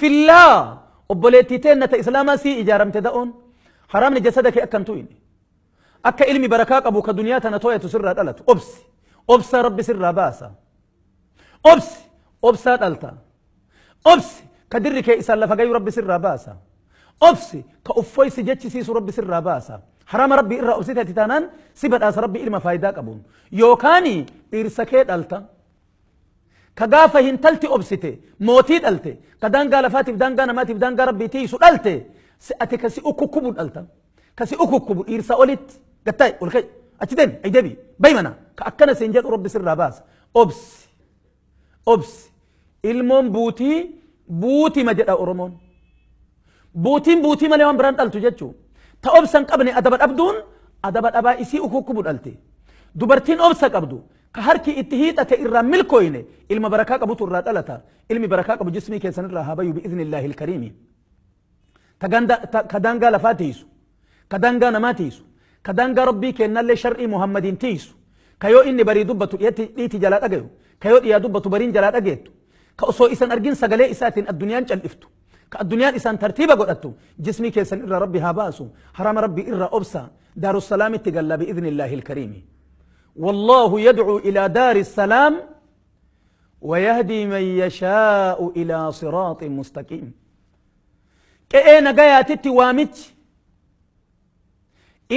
Fillaa obboleettii teenna ta islaamaa sii ijaaramte da'oon haraamni jasada kee akka hin tu'ine akka ilmi barakaa qabu ka duniyaa tana tooyatu sirraa dhalatu obsi obsaa rabbi sirraa baasa obsi obsaa dhalta obsi ka dirri kee isaan lafa gayu rabbi sirraa baasa obsi ka uffoysi jechisiisu rabbi sirraa baasa haraama rabbi irraa obsite ati taanaan si badhaasa rabbi ilma faayidaa qabuun yookaani dhiirsa kee dhalta ka gaafa hintalti obsite mootii dhalte ka daangaa lafaatiif daangaa namaatiif daangaa rabbii tiisu dhalte si ati ka si ukukkubu dhalta ka si ukukkubu dhiirsa olitti gattaa'e ol ka'i achi deemi ayi deebi bayi mana ka akkana siin jedhu rabbi sirraa baasa obsi obsi ilmoon buutii buutima jedha oromoon buutiin buutii malee waan biraan dhaltu jechuu ta obsa hin qabne adaba dhabduun adaba dhabaa isii ukukkubu dhalte dubartiin obsa qabdu ka harki itti hiixate irraa milkooyne ilma barakaa qabutu irraa dhalata ilmi barakaa qabu jismii keessan irraa haa bayu bi'iznillaahi ilkariimi ka daangaa lafaa tiisu ka daangaa namaa tiisu ka daangaa rabbii kennallee shar'ii muhammadiin tiisu ka yoo inni barii dubbatu dhiiti jalaa dhagayu ka yoo dhiyaa dubbatu bariin jalaa dhageettu ka osoo isan argin sagalee isaatiin addunyaan cal'iftu ka addunyaan isaan tartiiba godhattu jismii keessan irraa rabbi haa baasu harama rabbii irraa obsa daarussalaamitti galla bi'iznillaahi ilkariimi والله يدعو إلى دار السلام ويهدي من يشاء إلى صراط مستقيم qe'ee nagayaatitti waamichi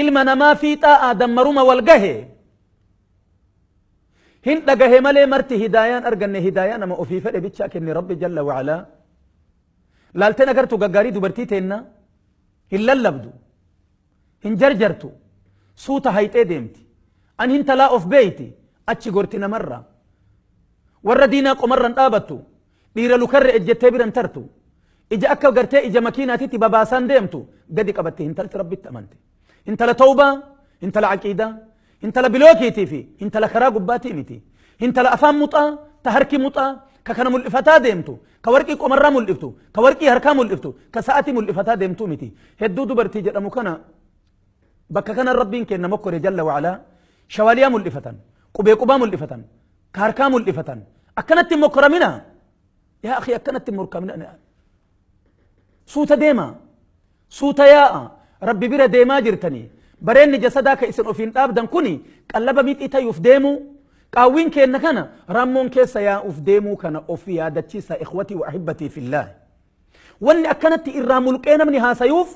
ilma namaa fiixaa aadammaruma wal gahe hin dhagahe malee marti hidaayaan arganne hidaayaa nama ofii fedhe bichaa kenne rabbi jalla wacalaa laalteen agartu gaggaarii dubartii teenna hin lallabdu hin jarjartu suuta hayxee deemti an hintalaa of beeyti achi gorti namarra warra diinaa qomarra hin dhaabattu dhiira lukarra ejjettee bira hin tartu ija akka gartee ija makiinaatitti babaasaan deemtu gadi qabatti hintalti rabbitti amante hintala tawbaa hintala aqiidaa hintala bilookiitii fi hintala karaa gubbaatii miti hintala afaan muxaa ta harki muxaa ka kana mul'ifataa deemtu ka warqii qomarraa mul'iftu ka warqii harkaa mul'iftu ka sa'atii mul'ifataa deemtuu miti hedduu dubartii jedhamu kana bakka kana rabbiin kenna mokkore jalla wa'alaa shawaaliyaa mul'ifatan qubee qubaa mul'ifatan ka harkaa mul'ifatan akkanatti hin mokkoramina yaa akhi akkanatti hin morkamina suuta deema suuta yaa'a rabbi bira deemaa jirtanii bareenni jasadaa ka isin ofiin dhaabdan kuni qallaba mixii tayuuf deemuu qaawwiin keenna kana rammoon keessa yaa'uuf deemuu kana of yaadachiisa ikhwatii wa ahibbatii fillaah wanni akkanatti irraa mulqee namni haasayuuf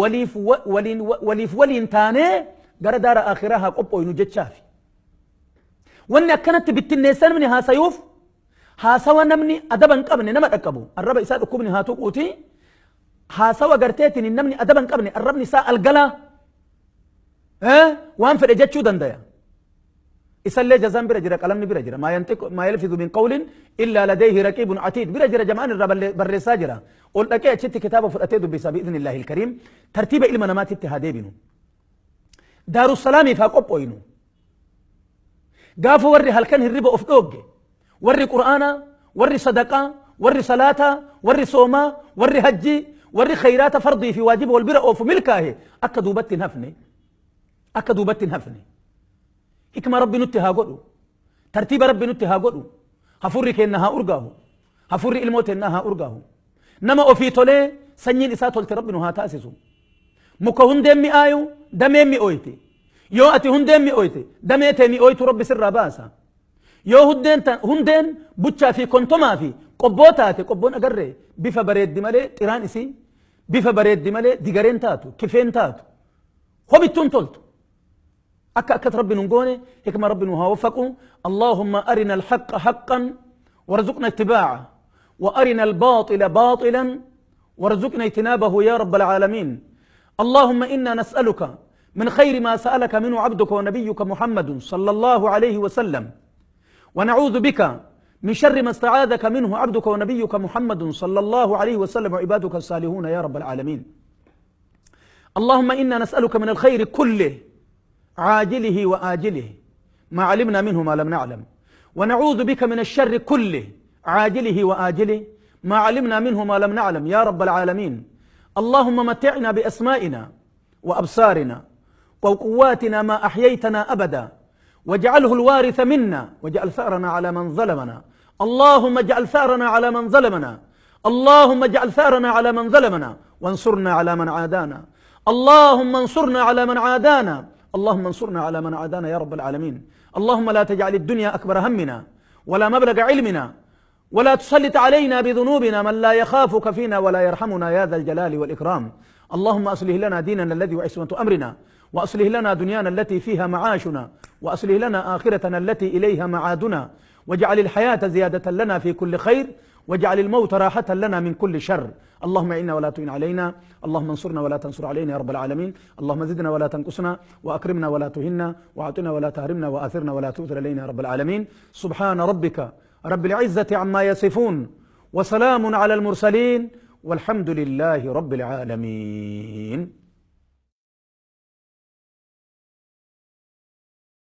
waliif waliin waliif waliin taanee gara daara akhiraa haa qophooynu jechaafi wanni akkanatti bittinneessa namni haasayuuf haasawa namni adaba hin qabne nama dhaqqabu arraba isaa dhukkubni haa tuquuti haasawa garteetiin namni adaba hin qabne arrabni isaa algalaa waan fedhe jechuu dandaya isallee jazaan bira jira qalamni bira jira maa yantiqu maa yalfidu min qawlin illaa ladayhi raqiibun atiid bira jira jamaan irraa barreessaa jira ol dhaqee achitti kitaaba fudhatee dubbisa bi'iznillaahi ilkariim tartiiba ilma namaatitti haa deebinu daarussalaamiif haa qophooynu Gaafa warri halkan hirriba of dhoogge, warri qur'aanaa, warri sadaqaa, warri salaataa, warri soomaa, warri hajjii, warri khayraata fardii fi waajiba wal bira oofu milkaahe akka duubatti hin hafne. Akka duubatti hin hafne. Hikma Rabbi nutti haa godhu. Tartiiba Rabbi nutti haa godhu. Hafuurri keenna haa urgaahu. Hafuurri ilmoo teennaa haa urgaahu. Nama ofii tolee sanyiin isaa tolte Rabbi nu haa taasisu. Muka hundeen mi'aayu dameen mi'ooyti. Yoo ati hundeen mi'ooyte damee tee mi'ooytu Rabbi sirraa baasa. Yoo hundeen hundeen buchaa fi kontomaa fi qobboo taate qobboon agarree bifa bareeddi malee xiraan isii bifa bareeddi malee digareen taatu kifeen taatu hobittuun toltu. Akka akkas Rabbi nun goone hikma Rabbi nu haa waffaqu. Allahumma arina alhaqqa haqqan warzuqna ittibaa'a wa arina albaaxila baaxilan وارزقنا اجتنابه يا رب العالمين اللهم إنا نسألك من خير ما سألك منه عبدك ونبيك محمد صلى الله عليه وسلم ونعوذ بك من شر ما استعاذك منه عبدك ونبيك محمد صلى الله عليه وسلم وعبادك الصالحون يا رب العالمين اللهم إنا نسألك من الخير كله عاجله وآجله ما علمنا منه ما لم نعلم ونعوذ بك من الشر كله عاجله وآجله ما علمنا منه ما لم نعلم يا رب العالمين اللهم متعنا بأسمائنا وأبصارنا وقواتنا ما أحييتنا أبدا واجعله الوارث منا واجعل ثأرنا على من ظلمنا اللهم اجعل ثأرنا على من ظلمنا اللهم اجعل ثارنا على من ظلمنا وانصرنا على من عادانا. اللهم انصرنا على من عادانا. اللهم انصرنا على من عادانا يا رب العالمين. اللهم لا تجعل الدنيا أكبر همنا ولا مبلغ علمنا، ولا تسلط علينا بذنوبنا من لا يخافك فينا ولا يرحمنا يا ذا الجلال والإكرام. اللهم أصلح لنا ديننا الذي هو عصمة أمرنا، وأصلح لنا دنيانا التي فيها معاشنا، وأصلح لنا آخرتنا التي إليها معادنا، واجعل الحياة زيادة لنا في كل خير، واجعل الموت راحة لنا من كل شر. اللهم إنا ولا تعن علينا، اللهم انصرنا ولا تنصر علينا يا رب العالمين. اللهم زدنا ولا تنقصنا، وأكرمنا ولا تهنا، وأعطنا ولا تهرمنا، وآثرنا ولا تؤثر علينا يا رب العالمين. سبحان ربك رب العزة عما يصفون، وسلام على المرسلين، والحمد لله رب العالمين.